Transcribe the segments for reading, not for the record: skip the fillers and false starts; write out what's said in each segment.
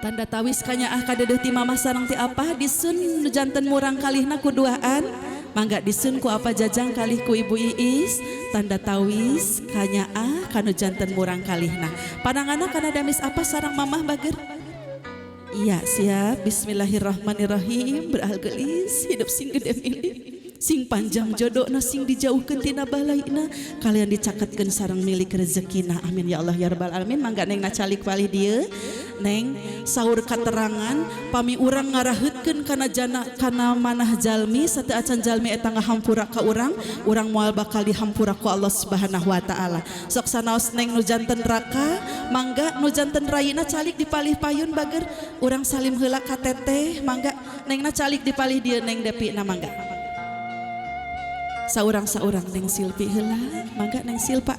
Tanda tawis kanyaah kadeudeut ti mamah sareng ti apa disun nu janten murang kalihna ku duaan. Mangga disun ku apa Jajang kalih ku Ibu Iis. Tanda tawis kanyaah kanu janten murang kalihna. Pananganna kana damis apa sareng mamah, bager. Iya, siap. Bismillahirrahmanirrahim. Beral gelis, hidup sing gede milik, sing panjang jodohna, sing dijauhkeun tina balaina, kalian dicaketkeun sareng milik rezekina. Amin ya Allah ya rabbal alamin. Mangga neng calik palih dieu, neng. Saur katerangan, pami urang ngaraheutkeun kana jana kana manah jalmi sateuacan jalmi eta ngahampura ka urang, urang moal bakal dihampura ku Allah Subhanahu wa taala. Sok sanaos neng nu janten raka. Mangga nu janten rayina calik di palih payun, bager. Urang salim heula ka teteh. Mangga nengna calik di palih dieu, neng Depi na. Mangga saurang saurang. Neng Silpi heula, mangga. Neng Silpa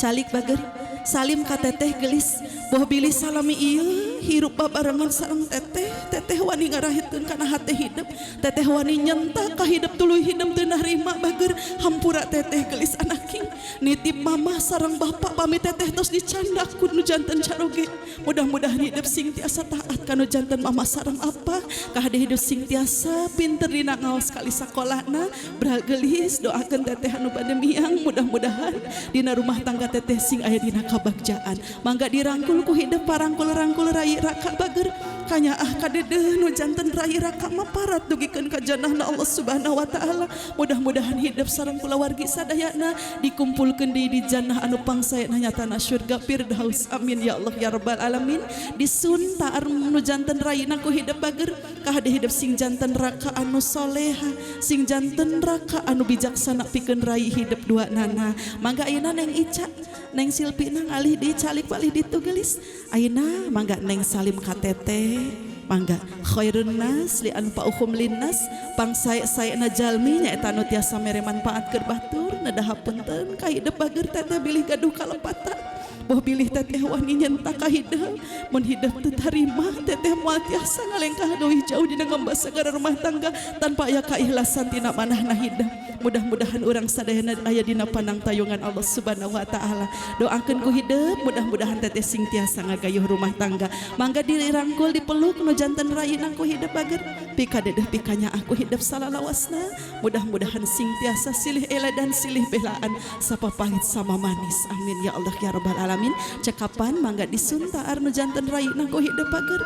calik, bager. Salim ka teteh, gelis. Boh bilih salami ieu hirup babarengan sareng teteh, teteh wani ngarahitkeun kana hate hidup, teteh wani nyenta ka hidup, tuluy hidup teu narima, bager. Hampura teteh, gelis anaking. Nitip mamah sareng bapak, pami teteh tos dicandak ku nu janten caroge, mudah-mudahan hidup sing tiasa taat kanu janten mama sareng apa. Kahade hidup sing tiasa pinter dina ngaos kali sakolahna. Beral gelis, doakeun teteh anu bade miang, mudah-mudahan dina rumah tangga teteh sing aya dina kabagjaan. Mangga dirangkul ku hidup, parangkul-rangkul rai raka, bager. Kanyaah kadeudeut nu janten rai raka mah parat dugikeun ka jannahna Allah Subhanahu wa taala. Mudah-mudahan hidup sareng kulawargi sadayana dikumpulkeun deui di jannah anu pangsaena nyatana surga firdaus. Amin ya Allah ya rabbal alamin. Disun taar nu janten raina ku hidup, bager. Kahade hidup sing janten raka anu soleha, sing janten raka anu bijaksana pikeun rai hidup dua nana. Mangga ayeuna neng Ica, neng Silpi nang alih di calik palih ditu, gelis. Ayeuna mangga neng salim ka teteh, mangga. Khairun nas li anfa'uhum linnas, pangsae-saena jalmi nyaeta anu tiasa mere manfaat keur batur. Neda hapunten ka hidup, bager. Teteh bilih gaduh kalepatan, boh bilih teteh wani nyenta ka hidup, mun hidup teu tarima, teteh moal tiasa ngalengkah leuwih jauh dina ngembas sagara rumah tangga tanpa aya kaikhlasan tina manahna hidup. Mudah-mudahan urang sadayana aya dina panang tayungan Allah Subhanahu wa taala. Doakeun ku hidup, mudah-mudahan teteh sing tiasa ngagayuh rumah tangga. Mangga dirangkul, dipeluk nu janten rayina ku hidup, bager. Pikadedeh pikanyaah ku hidup salalawasna, mudah-mudahan sing tiasa silih ela dan silih belaan, sapapahit sama manis. Amin ya Allah ya rabbal alamin. Cekapan, mangga disun taar nu janten rayina ku hidup, bager.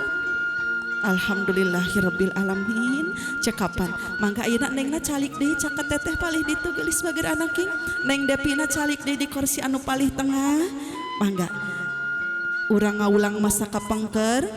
Alhamdulillahirabbil alamin. Cekapan, mangga ayeuna nengna calik deui caket teteh palih ditu, geulis, bager anaking. Neng Depina calik deui di kursi anu palih tengah. Mangga urang ngawulang masa kapengker.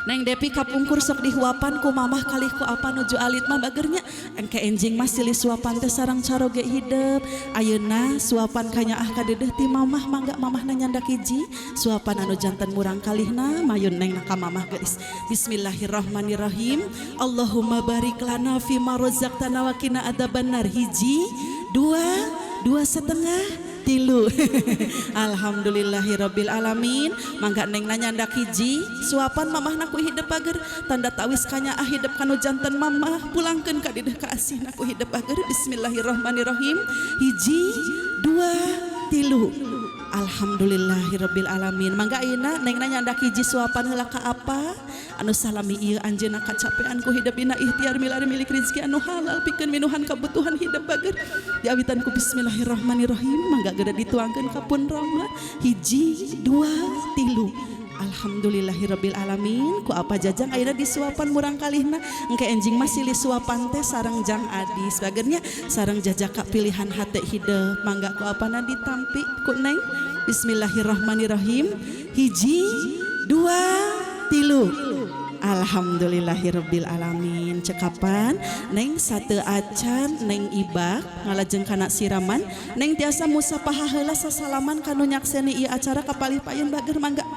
Neng Depi kapungkur sok dihuapan ku mamah kalih ku apa nuju alit mah, bagernya. Engke enjing mah silih suapan teh sareng caroge hidup. Ayeuna suapan kanyaah kadeudeut ti mamah. Mangga mamahna nyandak hiji suapan anu janten murang kalihna. Mayun neng ka mamah, geus. Bismillahirrahmanirrahim. Allahumma barik lana fima razaqtana wa qina adzabannar. Hiji, dua, dua setengah, tilu. Alhamdulillahirabbil alamin. Mangga neng nyandak hiji suapan mamahna ku hidup, bager. Tanda tawis kanyaah hidup kanu janten mamah, pulangkeun ka dideh ka asihna ku hidup, bager. Bismillahirrahmanirrahim. Hiji, dua, tilu. Alhamdulillahirabbil alamin. Mangga ayeuna neng nyandak hiji suapan heula ka apa anu salami ieu anjeunna kacapean ku hidup dina ikhtiar milari milik rezeki anu halal pikeun minuhan kebutuhan hidup, bager. Diawitan ku bismillahirrahmanirrahim. Mangga geura dituangkeun ka pun rama. Hiji, dua, tilu. Alhamdulillahirabbil alamin. Ku apa Jajang ayeuna disuapan murang kalihna. Engke enjing mah silih suapan teh sareng Jang Adi bagernya, sareng jajaka pilihan hate hidup. Mangga ku apana ditampi ku neng. Bismillahirrahmanirrahim. Hiji, dua, tilu. Alhamdulillahirabbil alamin. Cekapan, neng. Satu acan neng ibak ngalajeng kana siraman, neng tiasa musapah heula, sasalaman kanu nyakseni ieu acara ka palih payun, bager. Mangga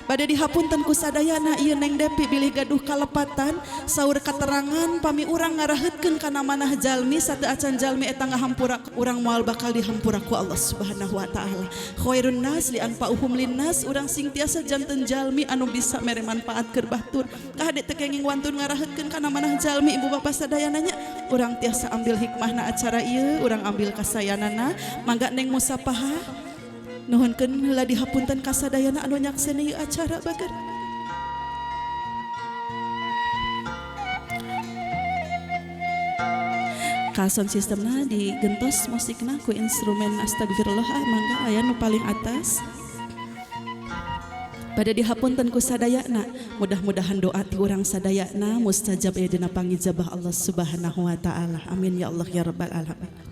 bade dihapunten ku sadayana ieu neng Depi bilih gaduh kalepatan. Saur katerangan, pami urang ngaraheutkeun kana manah jalmi sateuacan jalmi eta ngahampura, urang moal bakal dihampura ku Allah Subhanahu wa taala. Khairun nas li anfa'uhum linnas, urang sing tiasa janten jalmi anu bisa mere manfaat keur batur. Kahade teu kenging wantun ngaraheutkeun kana manah jalmi. Ibu bapak sadayana nya, urang tiasa ambil hikmahna acara ieu, urang ambil kasayanana. Mangga neng musapaha. Nuhunkeun heula dihapunten kasadayana anu nyakseni ieu acara, bager. Ka sound sistemna digentos musikna ku instrumen astagfirullah. Ah, mangga aya nu paling atas. Pada dihapunten ku sadayana, mudah-mudahan doa ti urang sadayana mustajab ya dina pangijabah Allah Subhanahu wa taala. Amin ya Allah ya rabbal alamin.